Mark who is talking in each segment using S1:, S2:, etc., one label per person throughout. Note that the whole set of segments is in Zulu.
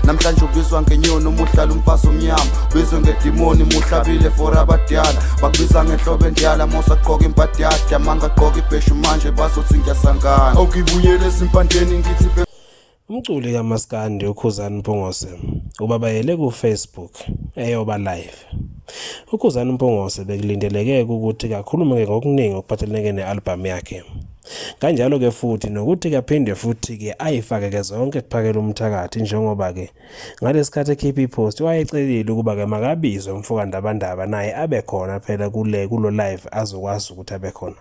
S1: Namhlanje ubizwa ngenyoni uma uhlala umfazi omnyama, ubizwe ngedimoni muhlabile for abadala, bakubiza ngenhlobo endala mosagqoka imbadada, mangagqoka ibheshu manje bazothi ngiyasangana. Okibuyele ezimpandeni ngithi
S2: Umculi kaMaskandi uKhuzani Mpungose ubabayele ku-Facebook eyoba live. UKhuzani Mpungose bekulindeleke ukuthi kakhulume ngokuningi okuphathelene ne-albhamu yakhe. Kanjalo-ke futhi nokuthi kaphinde futhi-ke ayifake-ke zonke kuphakela umthakathi njengoba-ke ngalesikhathi ekhipha i-post wayecelile ukuba-ke makabizwe umfoka Ndabandaba naye abe khona phela kule kulo live azokwazi ukuthi abe khona.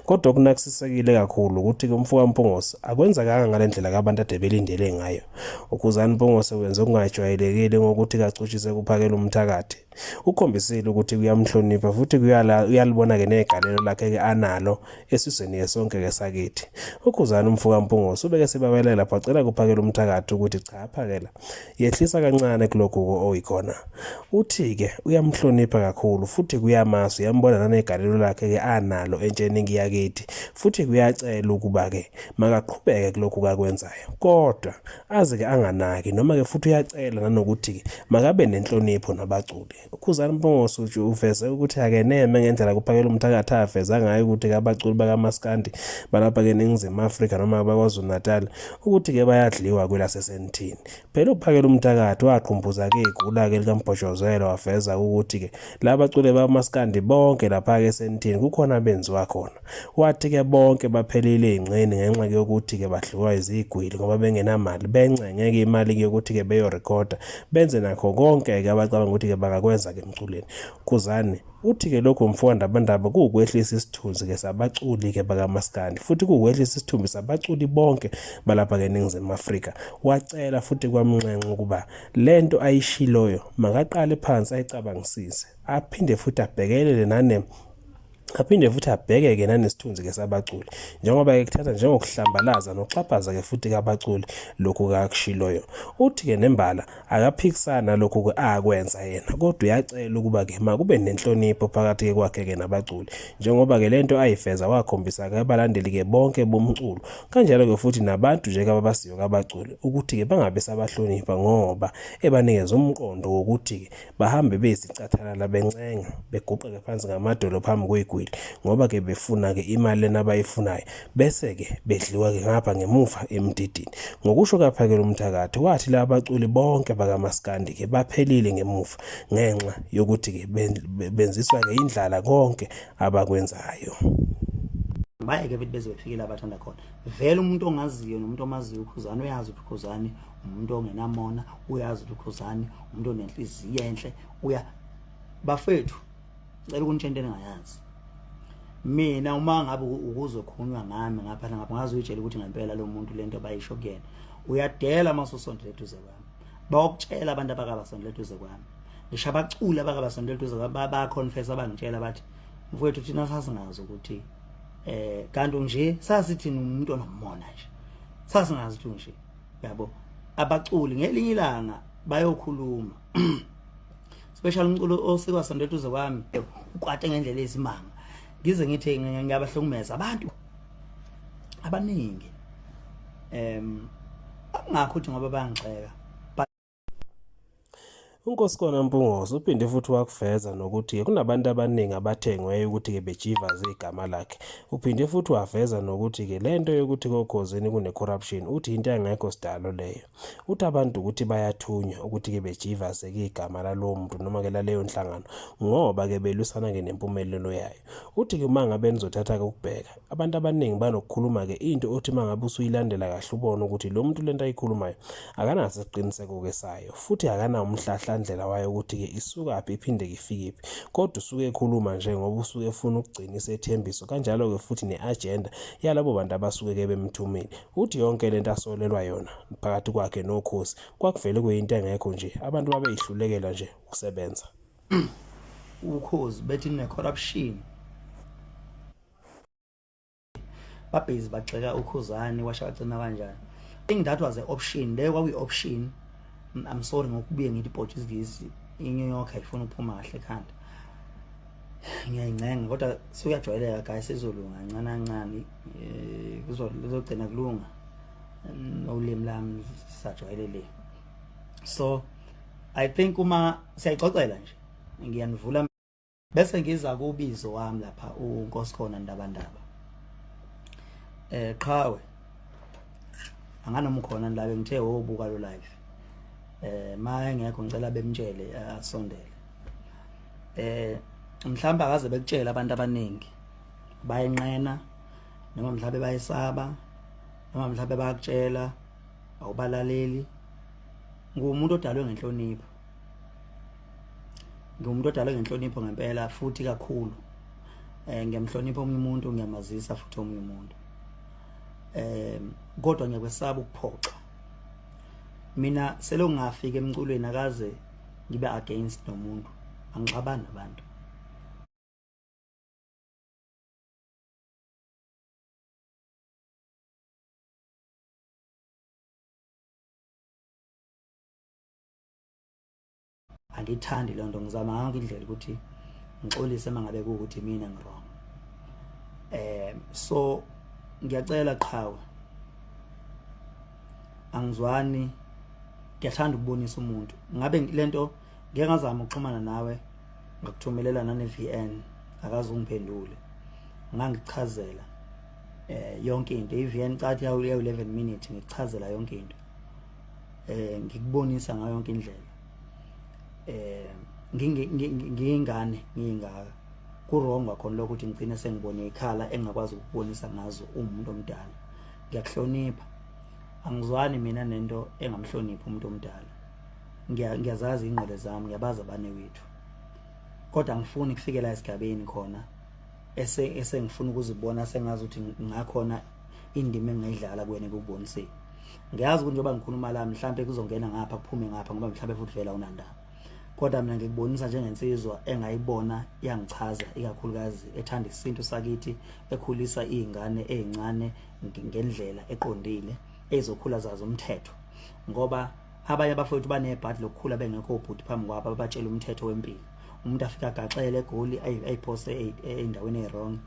S2: Kodwa okunakusisekile kakhulu ukuthi-ke umfoka Mpungose akwenzekanga ngale ndlela kabantu ade belindele ngayo. UKhuzani Mpungose wenze okungajwayelekile ngokuthi kacutshise kuphakela umthakathi. Ukhombisile ukuthi kuyamhlonipha futhi uyalibona-ke negalelo lakhe-ke analo esizweni-ke sonke-ke sakithi. UKhuzani umfoka Mpungose ubeke sebabelela lapho acela kuphakela umthakathi ukuthi cha phakela yehlisa kancane kulokhu oyikhona. Uthi-ke uyamhlonipha kakhulu futhi kuyamazi uyambona nanegalelo lakhe-ke analo entsheni ngiyakithi futhi kuyacela ukuba-ke makaqhubeke kulokhu kakwenzayo kodwa aze-ke anganaki noma-ke futhi uyacela nanokuthi-ke makabe nenhlonipho nabaculi. UKhuzani Mpungose uthi uveze ukuthi akeneme ngendlela kuphakela umthakathi aveza ngayo ukuthi-ke abaculi bakamaskandi balapha-ke eNingizimu Afrika noma bakwaZulu-Natal ukuthi-ke bayadliwa kwelaseSentini. Phela uphakela umthakathi waqhumbuza-ke igula-ke likaMbhojozelo waveza ukuthi-ke labaculi bamaskandi bonke lapha-ke eSentini kukhona abenziwa khona. Wathi-ke bonke baphelile ey'ngceni ngenxa yokuthi-ke badliwa izigwili ngoba bengenamali, bencenge-ke imali-ke yokuthi-ke beyorekhoda, benze nakho konke-ke abacabanga ukuthi-ke bangakwenza-ke emculweni. Khuzani uthi-ke lokhu mfoka Ndabandaba kuwukwehlisa isithunzi-ke sabaculi-ke bakamaskandi futhi kuwukwehlisa isithumbi sabaculi bonke balapha-ke eNingizimu Afrika. Wacela futhi kwamnxenxa ukuba le nto ayishiloyo makaqale phansi ayicabangisise, aphinde futhi abhekelele nane aphinde futhi abheke-ke nanesithunzi-ke sabaculi njengoba-ke kuthatha njengokuhlambalaza nokuxhaphaza-ke futhi kabaculi lokhu kakushiloyo. Uthi-ke nembala akaphikisani nalokhu-ke akwenza yena kodwa uyacela ukuba-ke makube nenhlonipho phakathi-ke kwakhe-ke nabaculi njengoba-ke le nto ayifeza wakhombisa-ke abalandeli-ke bonke bomculo kanjalo-ke futhi nabantu nje kababasiyo kabaculi ukuthi-ke bangabe sabahlonipha ngoba ebanikeza umqondo wokuthi-ke bahambe beyisicathalala bencenga beguqeke phansi ngamadolo phambi kwegwili ngoba ke befuna ke imali lena abayifunayo bese ke bedliwa ke ngapha ngemuva emdidini. Ngokusho kaPhakela umthakathi wathi laba baculi bonke bakamaskandi ke baphelile ngemuva ngenxa yokuthi ke benziswa ke indlala konke abakwenzayo.
S3: Bayeke bethi beze befike la bathanda khona. Vele umuntu ongaziyo nomuntu omaziyo uKhuzani uyazi ukuthi uKhuzani umuntu ongenamona, uyazi ukuthi uKhuzani umuntu onenhliziyo enhle. Uya bafethu, ngicela ukunitshela into engingayazi. Mina uma ngabe ukuzokhulunywa ngami ngapha nangapha ngaze uyitshela ukuthi ngempela lo muntu lento abayisho kuyena uyadela uma ususondela eduze kwami. Bayokutshela abantu abakabasondela eduze kwami, ngisho abaculi abakabasondela eduze kwami bayaconfess, abangitshela bathi mfowethu thina sasingazi ukuthi kanti nje sasithi umuntu onomona nje, sasingazi ukuthi nje yabo. Abaculi ngelinye ilanga bayokhuluma special umculo osikwa sondela eduze kwami ukwate ngendlela eyisimanga, ngize ngithi ngiyabahlukumeza abantu abaningi akungakho ukuthi ngoba bayangixeka.
S2: UNkosikona Mpungose uphinde futhi wakuveza nokuthi kunabantu abaningi abathengweyo ukuthi-ke bejivaze igama lakhe. Uphinde futhi waveza nokuthi-ke le nto yokuthi koKhozini kune-corruption uthi into engekho sidalo leyo. Uthi abantu ukuthi bayathunywa ukuthi-ke bejivaze-ke igama lalowo muntu noma-ke laleyo nhlangano ngoba-ke belwisana-ke nempumelelo yayo. Uthi-ke uma ngabe nizothatha-ke ukubheka abantu abaningi banokukhuluma-ke into othi uma ngabe usuyilandela kahle ubone ukuthi lo muntu lento ayikhulumayo akanaso isiqiniseko-ke sayo futhi akanawo umhlahlandlela wayo ukuthi-ke isukaphi iphinde ifikephi, kodwa usuke ekhuluma nje ngoba usuke efuna ukugcina isethembiso kanjalo-ke futhi ne-agenda yalabo bantu abasuke-ke bemthumile. Uthi yonke lento asolelwa yona phakathi kwakhe noKhozi kwakuvele kuyinto engekho nje, abantu babeyihlulekela nje ukusebenza.
S3: Ukhozi bethi ne-corruption babhizi bagxeka uKhuzani washa wacima kanjani. I think that was an option leyo, kwakuyi-option. I'm sorry ngokubuye ngithi Portuguese iNew York ayifuna ukuphuma kahle ekhanda, ngiyayincenga kodwa sukuyajwayeleka guys, izolunga kancane kancane, kuzogcina kulunga. Ulimi lami sajwayele le. So I think uma siyayixoxela nje ngiyanivula bese ngiza kubizo wami lapha uNkosikhona Ndabandaba. Qhawe anganoma ukhona la bengithe wobuka lo live. Ma engekho ngicela bemtshele asondele. Mhlawumbe akaze bekutshela abantu abaningi bayinqena noma mhlawumbe bayisaba noma mhlawumbe bayakutshela awubalaleli. Ngumuntu odalwe ngenhlonipho, ngiwumuntu odalwe ngenhlonipho ngempela futhi kakhulu. Ngiyamhlonipha omunye umuntu, ngiyamazisa futhi omunye umuntu, kodwa ngiyakwesaba ukuphoxa. Mina selokhu ngafika emculweni akaze ngibe against nomuntu, angixabani nabantu. Angiyithandi leyo nto, ngizama yonke indlela ukuthi ngixolise uma ngabe kuwukuthi mina ngi-wrong. So ngiyacela qhawe, angizwani, ngiyathanda ukubonisa umuntu ngabe lento. Ngeke ngazama ukuxhumana nawe, ngakuthumelela nane-VN, akaze ungiphendule. Ngangichazela yonke into, i-VN cathi yawu 11 minutes, ngikuchazela yonke into, ngikubonisa ngayo yonke indlela. Ngiyingane ngiyingaka, ku-wrong kwakhona lokho ukuthi ngigcine sengibone ikhala engingakwazi ukubonisa ngazo umuntu omdala. Ngiyakuhlonipha, angizwani mina nento engamhloniphi umuntu omdala. Ngiyazazi ingqele zami, ngiyabazi abane wethu, kodwa angifuni kufikela esigabeni khona ese esengifuna ukuzibona sengazi ukuthi ngakhona indima engayidlala kuwena ekukuboniseni. Ngiyazi ukuthi njengoba ngikhuluma la mhlambe kuzongena ngapha kuphume ngapha, ngoba mhlambe futhi vela unandaba, kodwa mina ngikubonisa njengensizwa engayibona yangichaza, ikakhulukazi ethanda isintu sakithi, ekhulisa izingane ezincane ngendlela eqondile ezokhula zazi umthetho, ngoba abanye abafowethu banebhadi lokukhula bengekho obhuti phambi kwabo abatshela umthetho wempilo. Umuntu afika agaxele eGoli, ayiphose ey'ndaweni ey'wrong,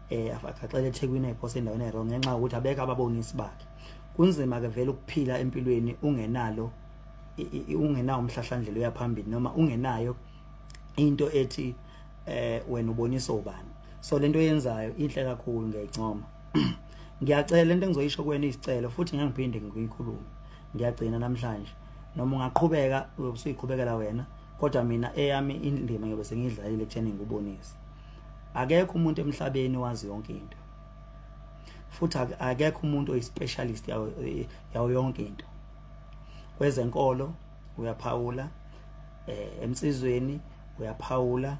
S3: agaxele eThekwini, ayiphose endaweni ey'wrong ngenxa yokuthi abekho ababonisi bakhe. Kunzima ke vele ukuphila empilweni ungenalo, ungenawo umhlahlandlela uya phambili, noma ungenayo into ethi wena ubonisa ubani. So lento oyenzayo inhle kakhulu, ngiyayincoma. Ngiyacela, lento engizoyisho kuwena isicelo futhi ngeke ngiphinde ngiyikhulume, ngiyagcina namhlanje. Noma ungaqhubeka usuyiqhubekela wena, kodwa mina eyami indima ngiyobe sengiyidlalile ekutheni ngikubonise. Akekho umuntu emhlabeni wazi yonke into, futhi akekho umuntu oyi-specialist yawo yonke into. Kwezenkolo uyaphawula, emsizweni uyaphawula,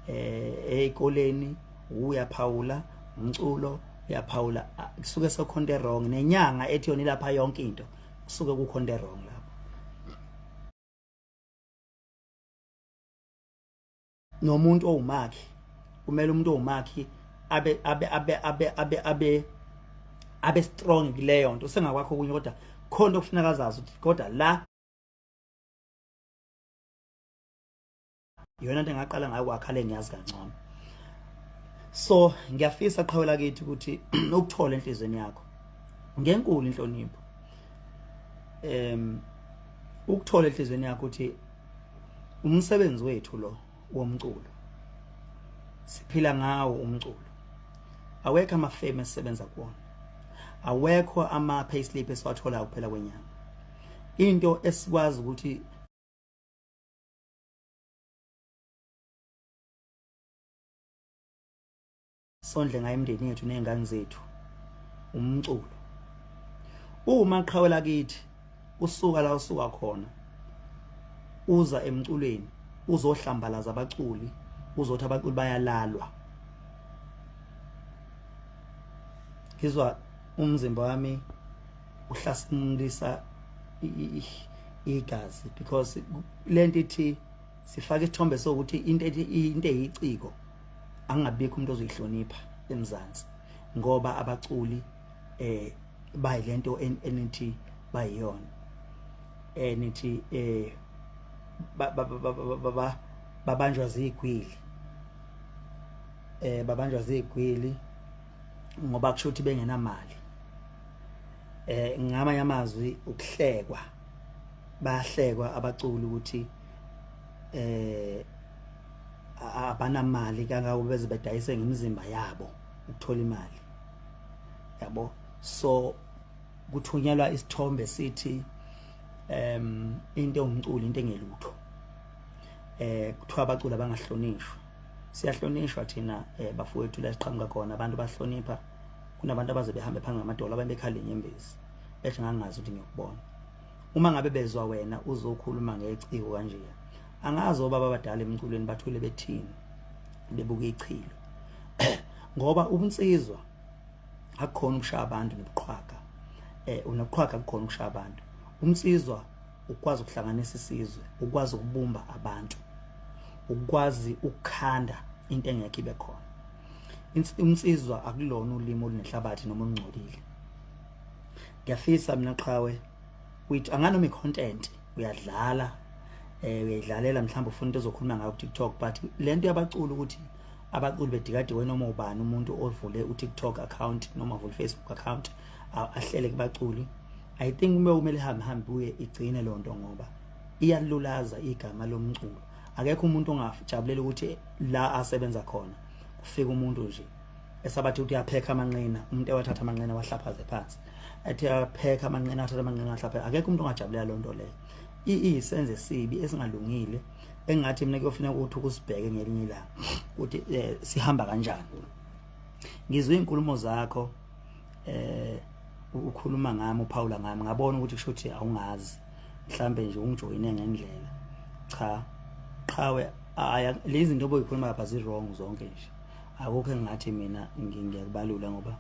S3: ezikoleni uyaphawula, umculo uyaphawula, kusuke sekukhona into wrong. Nenyanga ethi yona ilapha yonke into, kusuke kukhona into wrong lapho. Nomuntu owumakhi, kumele umuntu owumakhi abe abe abe abe abe abe abe strong kuleyo nto. Usengakwakho okunye, kodwa khona okufuneka azazi ukuthi kodwa la iyona into engaqala ngayo kwakha le ngiyazi kangcono. So ngiyafisa qhawe lakithi ukuthi ukuthola enhlizweni yakho ngenkulu inhlonipho, ukuthola enhlizweni yakho ukuthi umsebenzi wethu lo womculo siphila ngawo umculo, awekho amafemu esisebenza kuwona, awekho ama payslip esiwatholayo kuphela kwenyanga. Into esikwazi ukuthi sondle ngayo imindeni yethu nezingane zethu umculo. Uma qhawe lakithi usuka la usuka khona uza emculweni uzohlambalaza abaculi, uzothi abaculi bayalalwa, ngizwa umzimba wami uhlasimulisa igazi, because lento ithi sifake isithombe sokuthi into ethi into eyiciko angabikho umuntu ozoyihlonipha eMzansi, ngoba abaculi bayilento enithi bayiyona, nithi babanjwa zigwili, babanjwa zigwili ngoba kusho ukuthi bengenamali. Ngamanye amazwi ukuhlekwa. Bayahlekwa abaculi ukuthi abanamali kangako beze bedayise ngemizimba yabo ukuthola imali yabo. So kuthunyelwa isithombe sithi into ewumculo, into engelutho, kuthiwa abaculi abangahlonishwa. Siyahlonishwa thina, bafowethu, la siqhamuka khona abantu bahlonipha. Kunabantu abaze behambe phansi ngamadolo, abantu bekhala inyembezi bethi ngangazi ukuthi ngiyokubona. Uma ngabe bezwa wena uzokhuluma ngeciko kanje, angazi obaba abadala emculweni bathule bethini bebuka ichilo, ngoba ubunsizwa akukhona ukushaya abantu nobuqhwaga, unobuqhwaga akukhona ukushaya abantu. Umnsizwa ukwazi ukuhlanganisa isizwe, ukwazi ukubumba abantu, ukwazi ukukhanda into engekho ibe khona. Umnsizwa akulona ulimi olunehlabathi noma olungcolile. Ngiyafisa mina qhawe uyithi anganoma i-content uyadlala, uyayidlalela, mhlawumbe ufuna into ozokhuluma ngayo ku-TikTok, but lento yabaculi ukuthi abaculi bedikadiwe, noma ubani umuntu ovule u-TikTok account noma avule Facebook account ahlele kubaculi, I think kumele ihambe hambe buye igcine lonto, ngoba iyalulaza igama lomculo. Akekho umuntu ongajabulela ukuthi la asebenza khona kufika umuntu nje esabathi ukuthi uyaphekha amanqina, umuntu ewathatha amanqina wahlaphaze phansi, ethi uyaphekha amanqina, athatha amanqina wahlaphaze. Akekho umuntu ongajabulela lonto leyo. Iyisenzo esibi esingalungile, engathi mina kuyofuneka ukuthi ukusibheke ngelinye ilanga ukuthi sihamba kanjani. Ngizwe izinkulumo zakho, ukhuluma ngami, uphawula ngami, ngabona ukuthi kusho ukuthi awungazi, mhlambe nje ungijoyine ngendlela. Cha qhawe, aya lezi zinto oboyikhuluma lapha zi wrong zonke nje, akukho engathi mina ngiyakubalula ngoba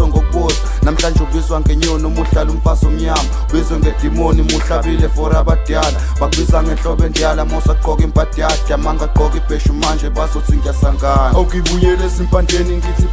S1: Ngokubuza namhlanje ubizwa ngenyoni uma uhlala umfazi omnyama, ubizwe ngedimoni muhlabile for abadala, bakubiza ngenhlobo endala mosagqoka impatiyadi, amangagqoka ibheshu manje bazothi ngiyasangana. Awukibuyele ezimpandeni ngithi.